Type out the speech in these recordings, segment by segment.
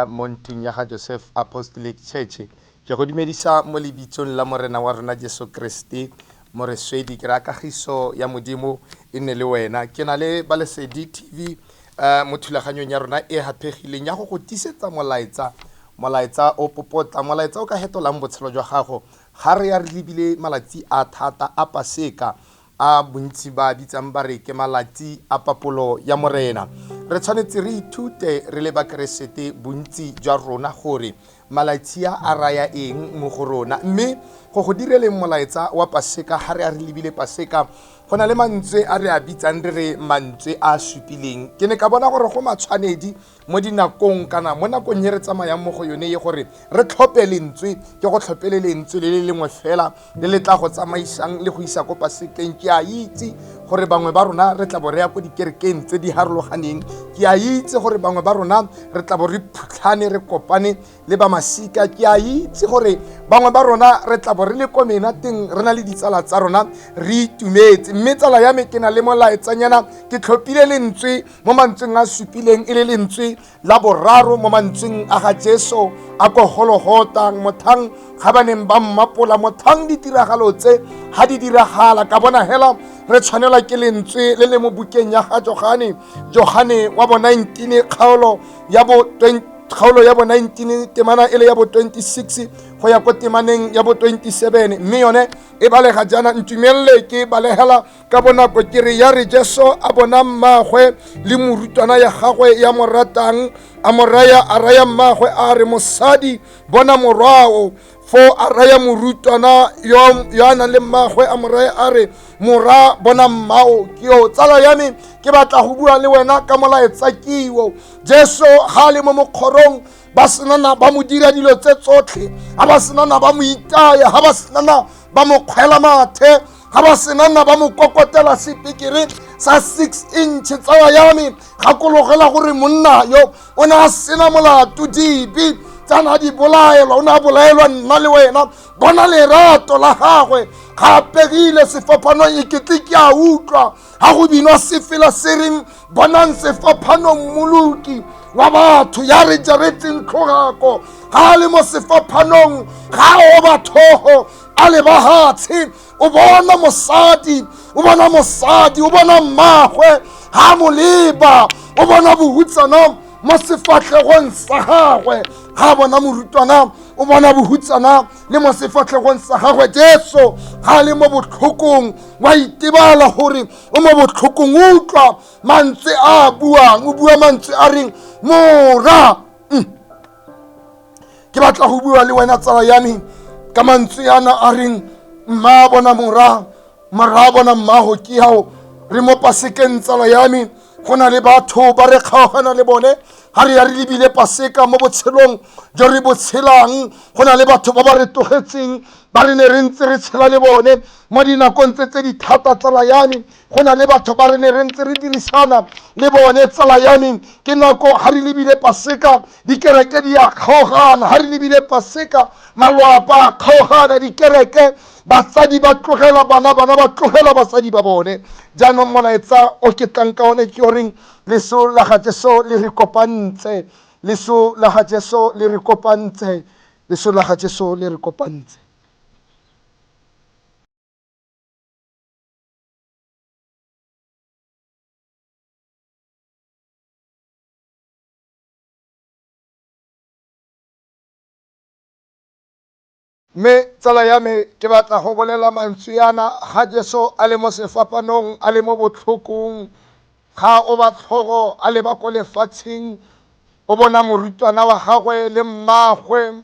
Mo ntlong ya ga Joseph Apostolic Church. Ke go dumedisa mo lebitsong la Morena wa rona Jesu Kriste. Moreswedi, ke raya kagiso ya Modimo e nne le wena. Ke na le ba Lesedi TV mo thulaganyong ya rona e haphegileng ya go go tisetsa molaetsa, molaetsa o popotla, molaetsa o ka hetolang botshelo jwa gago. Ga re ya re lebile malatsi a thata a Paseka, a bontsi ba bitsang ba re ke malatsi a papolo ya Morena. Re tshwanetse re ithute re le Bakeresete bontsi jwa rona gore malatsi a a raya eng mo go rona. Mme go go direleng molaetsa wa Paseka, ga re a re lebile Paseka, go na le mantswe a re a bitsang re re mantswe a a supileng. Ke ne ka bona gore go matshwanedi mo dinakong kana mo nakong e re tsamayang mo go yone ye gore re tlhophe lentswe. Ke go tlhophele lentswe le le lengwe fela le le tla go tsamaisang le go isa ko Pasekeng. Ke a itse gore bangwe ba rona re tla bo re ya ko dikerekeng tse di harologaneng. Ke a itse gore bangwe ba rona re tla bo re phutlhane re kopane le ba masika. Ke a itse gore bangwe ba rona re tla bo re le ko menateng re na le ditsala tsa rona re itumetse. Mme tsala ya me, ke na le molaetsanyana. Ke tlhophile lentswe mo mantsweng a supileng, e le lentswe la boraro mo mantsweng a ga Jesu a ko Gologota, mothang ga ba neng ba mmapola, mothang ditiragalo tse ga di diragala. Ka bona hela re tshwanelwa ke lentswe le le mo bukeng ya ga Johane, Johane wa bo 19, kgaolo ya bo 20, kgaolo ya bo 19, temana e le ya bo 26 go ya ko temaneng ya bo 27. Mme yone e balega jaana, ntumelele ke balegela ka bonako, ke re: ya re Jesu a bona mmaagwe le morutwana ya gagwe ya mo ratang, a mo raya, a raya mmaagwe a re, "Mosadi, bona morwao." Fo a raya morutwana yo a nang le mmaagwe, a mo raya a re, "Mora, bona mmao ke yo." Tsala ya me, ke batla go bua le wena ka molaetsa kiwo. Jesu ga a le mo mokgorong, ba senana ba mo dira dilo tse tsotlhe, ga ba senana ba mo itaya, ga ba senana ba mo kgwela mathe, ga ba senana ba mo kokotela sepekere sa 6 inch. Tsala ya me, gakologela gore monna yo o ne a sena molato. Dibe tsana di bolaelwa, o ne a bolaelwa nna le wena. Bona lerato la gagwe ga apegile sefaphanong. E ketle ke a utlwa ga go binwa sefela se reng, "Bonang sefaphanong Mmoloki wa batho ya re jaretseng tlhogako." Ga a le mo sefaphanong, ga a oba thogo a leba hatshe, o bona mosadi, o bona mosadi, o bona mmagwe. Ga a mo leba, o bona bohutsana mo sefatlhegong sa gagwe. Ga a bona morutwana, o bona bohutsana le mo sefatlhegong sa gagwe. Jesu ga a le mo botlhokong, wa itebala gore o mo botlhokong. Utlwa mantswe a buang, o bua mantswe a reng, "Mora." Ke batla go bua le wena, tsala ya me, ka mantswe ana a reng, "Mma, bona mora, mora, bona mmago." Ke yao re mo Pasekeng, tsala ya me. Go na le batho ba re kgaogana le bone ga re ya re lebile Paseka. Mo botshelong jo re bo tshelang, go na le batho ba ba re tlogetseng, ba re ne re ntse re tshela le bone mo dinakong tse tse di thata. Tsala ya me, go na le batho ba re ne re ntse re dirisana le bone. Tsala ya me, ke nako ga re lebile Paseka, dikereke di a kgaogana. Ga re lebile Paseka, malwapa a kgaogana, dikereke, batsadi ba tlogela bana, bana ba tlogela batsadi ba bone. Jaanong molaetsa o ke tlang ka one ke oreng, leso la ga Jesu le re kopantse, leso la ga Jesu le re kopantse, leso la ga Jesu le re kopantse. Mme tsala ya me, ke batla go bolela mantswe yana. Ga Jesu a le mo sefapanong, a le mo botlhokong, ga o ba tlhogo a leba ko lefatsheng, o bona morutwana wa gagwe le mmagwe.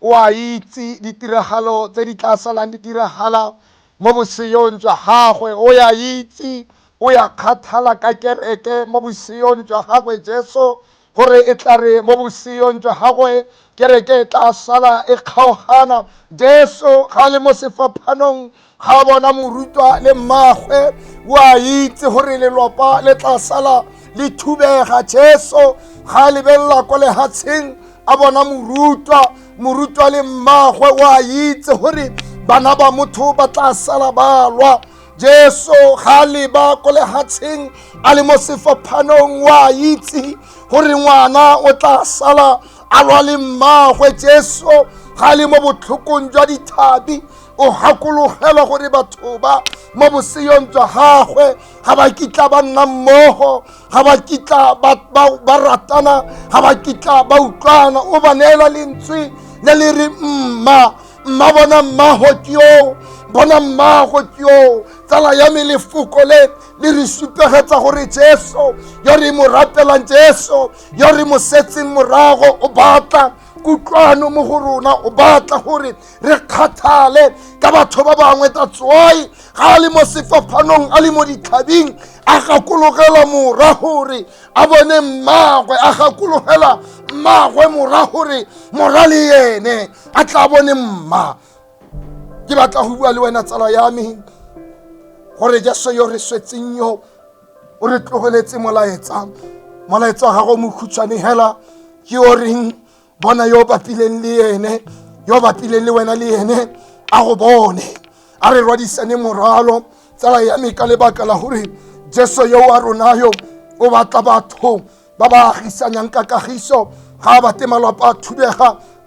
O a itse ditiragalo tse di tla salang di diragala mo boseyong jwa gagwe. O ya itse, o ya kgathala ka kereke mo boseyong jwa gagwe Jesu, gore e tla re mo boseyong jwa gagwe kereke e tla sala e kgaogana. Jesu ga le mo sefaphanong, ga bona morutwa le mmagwe, o a itse gore lelwapa le tla sala le thubega. Jesu ga a lebelela kwa lehatsheng, a bona morutwa, morutwa le mmagwe, o a itse gore bana ba motho ba tla sala ba lwa. Jesu ga leba ko lehatsheng a le mo sefaphanong, wa itse gore ngwana o tla sala a lwa le mmagwe. Jesu ga le mo botlhokong jwa dithabi, o gakologelwa gore batho ba mo boseyong jwa gagwe ga ba kitla ba nna mmogo, ga ba kitla ba ratana, ga ba kitla ba utlwana. O ba neela lentswe le le re mma, mma, bona mmago ke yoo, bona mmago ke yoo. Tsala ya me, lefoko le le re supegetsa gore Jesu yo re mo rapelang, Jesu yo re mo setseng morago, o batla kutlwano mo go rona, o batla gore re kgathale ka batho ba bangwe. That's why ga a le mo sefaphanong, a le mo ditlhabing, a gakologela mora gore a bone mmagwe, a gakologela mmagwe mora gore mora le ene a tla bone mma. Ke batla go bua le wena, tsala ya me, gore Jesu yo re swetseng yo o re tlogeletse molaetsa. Molaetsa wa gago mokhutshwane hela ke o reng: bona yo o bapileng le ene, yo o bapileng le wena le ene a go bone. A re rwadisane morwalo, tsala ya me, ka lebaka la gore Jesu yo wa rona yo o batla batho ba ba agisanyang ka kagiso. Ga a batle malapa a thubega,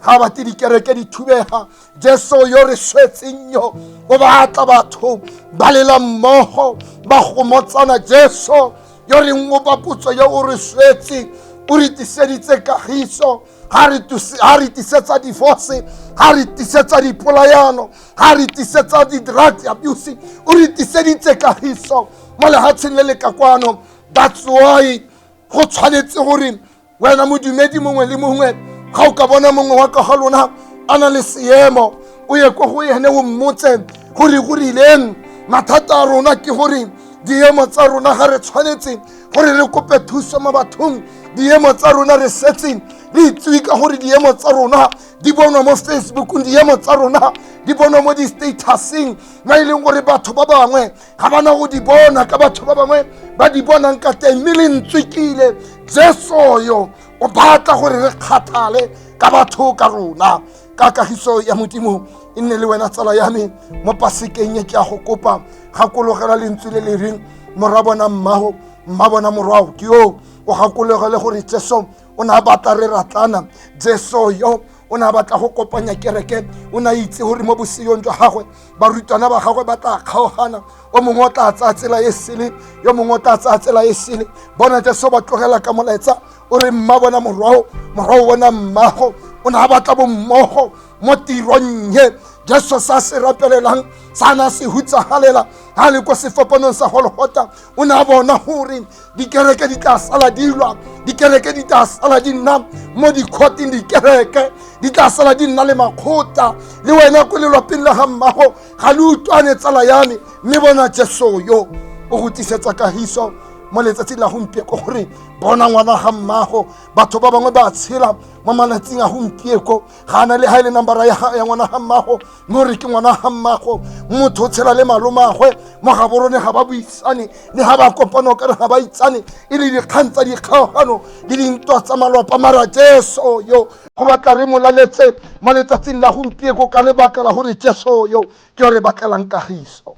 ga a batle dikereke di thubega. Jesu yo re swetseng yo o batla batho ba lela mmogo, ba gomotsana. Jesu yo reng o bapotso yo o re swetse, o re tiseditse kagiso. Ga re tisetsa divorce, ga re tisetsa dipolayano, ga re tisetsa di-drug abuse, o re tiseditse kagiso mo lehatsheng le le ka kwano. That's why go tshwanetse gore wena modumedi mongwe le mongwe, ga o ka bona mongwe wa ka ga lona a na le seemo, o ye ko go ene o mmotse gore go rileng. Mathata a rona ke gore diemo tsa rona ga re tshwanetse gore re kope thuso mo bathong. Diemo tsa rona re setse re itsewe ka gore diemo tsa rona di bonwa mo Facebookong, diemo tsa rona di bonwa mo di-statuseng, mo e leng gore batho ba bangwe ga bana go di bona ka batho ba bangwe ba di bonang ka teng. Mme lentswe kile Jesu yo o batla gore re kgathale ka batho ka rona. Ka kagiso ya Modimo e nne le wena, tsala ya me, mo pasekeng e. Ke a go kopa, gakologela lentswe le le reng mora bona mmago, mma bona morwao ke yo. O gakologele gore Jesu o ne a batla re ratlana. Jesu yo o ne a batla go kopanya kereke. O ne a itse gore mo boseyong jwa gagwe barutwana ba gagwe ba tla kgaogana, o mongwe o tla tsaya tsela e sele, yo mongwe o tla tsaya tsela e sele. Bona Jesu ba tlogela ka molaetsa o re mma bona morwao, morwao bona mmago. O ne a batla bommogo mo tirong ye. Jesu sa se rapelelang sa na se hutsagalela ga le ko sefapanong sa Golgota, o ne a bona gore dikereke di tla sala di lwa, dikereke di tla sala di nna mo dikgoteng, dikereke di tla sala di nna le makgotla. Le wena ko lelwapeng la ga mmago ga le utlwane, tsala ya me. Mme bona Jesu yo o go tlisetsa kagiso mo letsatsing la gompieko, gore bona ngwana ga mmago. Batho ba bangwe ba tshela mo malatsing a gompieko, ga ana le ga e le nambara ya ngwana ga mmago, mme o re ke ngwana ga mmago. Motho o tshela le malomagwe mo ga borone, ga ba buisane, le ga ba kopano kare ga ba itsane, e le dikgang tsa dikgaogano le dintwa tsa malwapa. Mara Jesu yo go batla re molaletse mo letsatsing la gompieko, ka lebaka la gore Jesu yo ke yo re batlelang kagiso.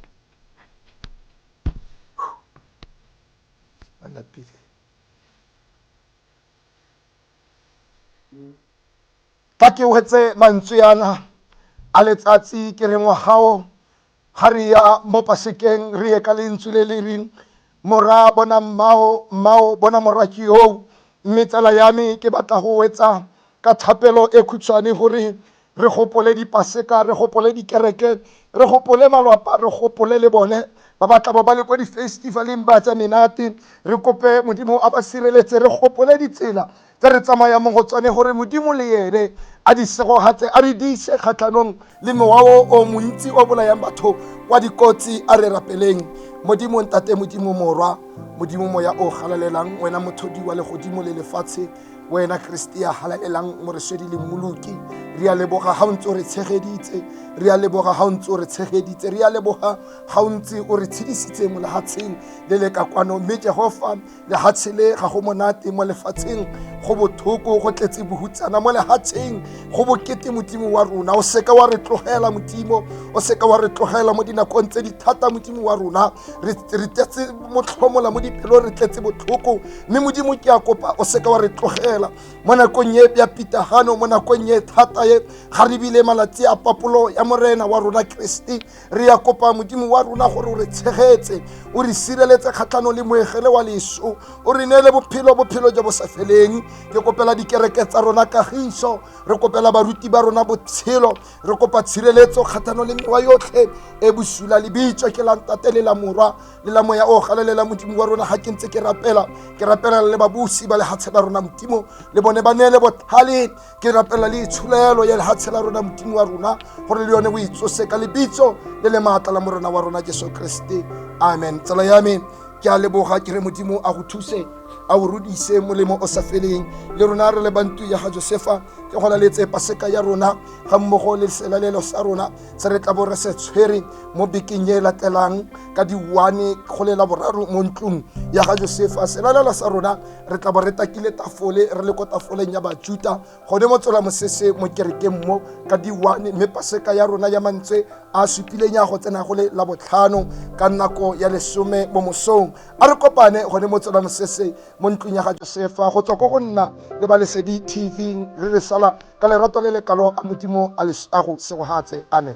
Fa ke wetse mantswe ana a letsatsi, ke re ngwagao ga re ya mo pasekeng, re ye ka lentswe le le reng mora bona mmao, mmao bona mora ke yoo. Mme tsala ya me, ke batla go wetsa ka thapelo e khutshwane gore re gopole dipaseka, re gopole dikereke, re gopole malwapa, re gopole le bone ba ba tlabo ba le ko di-festivaleng ba tsa menate. Re kope Modimo a ba sireletse. Re gopole ditsela tse re tsamayang mo go tsone, gore Modimo le ene a di segogatse, a re diise kgatlhanong le mowa o o montsi o bolayang batho wa dikotsi. A re rapeleng. Modimo Ntate, Modimo Morwa, Modimo Moya o galalelang, wena mothodi wa legodimo le lefatshe, wena Kriste ya halalelang, moreswedi le mmoloki. Re a leboga ga o ntse o re tshegeditse, re a leboga ga o ntse o re tshegeditse, re a leboga ga o ntse o re tshedisitse mo lehatsheng le le ka kwano. Mme Jehofa, lehatshe le ga go monate mo lefatsheng, go bothoko, go tletse bohutsana mo lehatsheng, go bokete. Modimo wa rona, o seka wa re tlogela. Modimo, o seka wa re tlogela mo dinakong tse di thata. Modimo wa rona, re tletse motlhomola mo dipelong, re tletse botlhoko, mme Modimo, ke a kopa, o seka wa re tlogela mo nakong e ya pitagano, mo nakong e thata e ga re bile malatsi a papolo ya Morena wa rona Kriste. Re ya kopa, Modimo wa rona, gore o re tshegetse, o re sireletse kgatlhanong le moegele wa leso, o re neele bophelo, bophelo jo bo sa feleng. Ke kopela dikereke tsa rona kagiso, re kopela baruti ba rona botshelo, re kopa tshireletso kgatlhanong le mewa yotlhe e bosula. Lebitso ke la Ntate le la Morwa le la Moya o galelela. Modimo wa rona, ga ke ntse ke rapela, ke rapela le babusi ba lehatshe la rona. Modimo, le bone ba neele botlhale. Ke rapela le itsholelo ya lehatshe la rona, Modimo wa rona, gore le yone o itsose ka lebitso le le maatla la Morena wa rona Jesu Kriste. Amen. Tsala ya me, ke a leboga, ke re Modimo a go thuse, a o rudise molemo o sa feleng. Le rona re le bantu ya ga Josefa, ke go laletse paseka ya rona ga mmogo le selalelo sa rona se re tla bo re se tshwere mo bekeng e latelang ka di-1 go lela boraro mo ntlong ya ga Josefa. Selalelo sa rona, re tla bo re takile tafole, re le ko tafoleng ya Bajuta gone mo Tsola Mosese mo kerekeng mo ka di-1, mme paseka ya rona ya mantswe a supileng ya go tsena go le la botlhano ka nako ya 10 mo mosong. A re kopane gone mo Tsola Mosese mo ntlong ya ga Josefa. Go tswa ko go nna le ba Lesedi TV, re re sala ka lerato le le kalo. A Modimo a go segogatse. Amen.